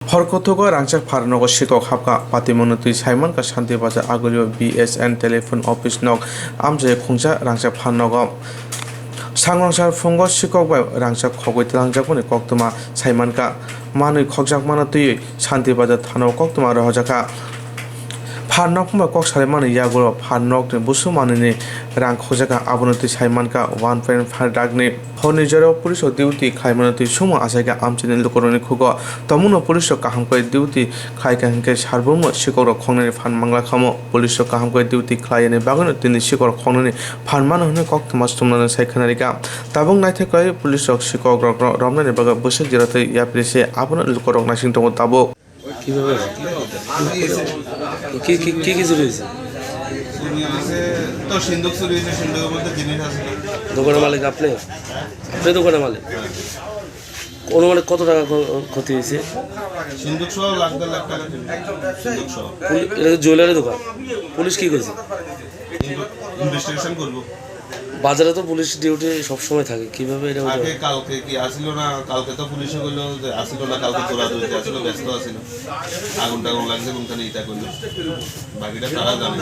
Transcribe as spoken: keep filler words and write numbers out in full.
Hor kothogo rangchak pharnogo sikok hapkha, patimungno twi saimankha Shanti Bazar agulio B S N telephone office nok amchai khungsa rangchak pharnogo. Sangrongsa phungo sikok bai rangchak khogwi twlangjakmani koktwma saimankha, manwi khokjakmano twiwi Shanti Bazar thanao koktwma rohojakha. Pharnok phungbai kok salaimani yagulo pharnokni busu manwini rang khokjakha, abono twi saimankha one point five lakh ni. Horni jorao police rok duty khlaimano twi sumung achaikha amchaini lukurokni khugo. Tabukno police rok kaham khe duty khlaikha hinkhe sarbumno sikokrok khoknani phan manglakhamo. Police rok kaham khe duty khlaiyani bagwino tini sikorok khoknani phan mano hwnwi koktwma chumnani sai khwnarikha. Tabuk naithok khlai police rok sikokrokno romnani bagwi bwswk jora twi yapri se abono lukurok naising tongo tabuk. কিভাবে? কি কি কি কিছু রয়েছে? চুরি হয়েছে, তো সিন্ধুক চুরি হয়েছে, সিন্ধুকের মধ্যে জিনিস আছে। দোকানের মালিক আপনি? আপনি দোকানের মালিক? অনুমানিক কত টাকা ক্ষ-, ক্ষতি হয়েছে? সিন্ধুক সহ লাখ দেড় লাখ টাকা চুরি। সিন্ধুক সহ। পুলি-, এটা তো জুয়েলারি দোকান। পুলিশ কি করেছে? ইনভে-, ইনভেস্টিগেশন করবো। বাজারে তো পুলিশ ডিউটি সবসময় থাকে, কিভাবে এটা হতে আগে পারে? কালকে কি আসিল না? কালকে তো পুলিশে বললো যে আসিল না, কালকে চোরা চুরিতে আসিল, ব্যস্ত আসিল, আগুন টাগুন লাগছে, কোনখানে ইটা করলো, বাকিটা তারা জানে।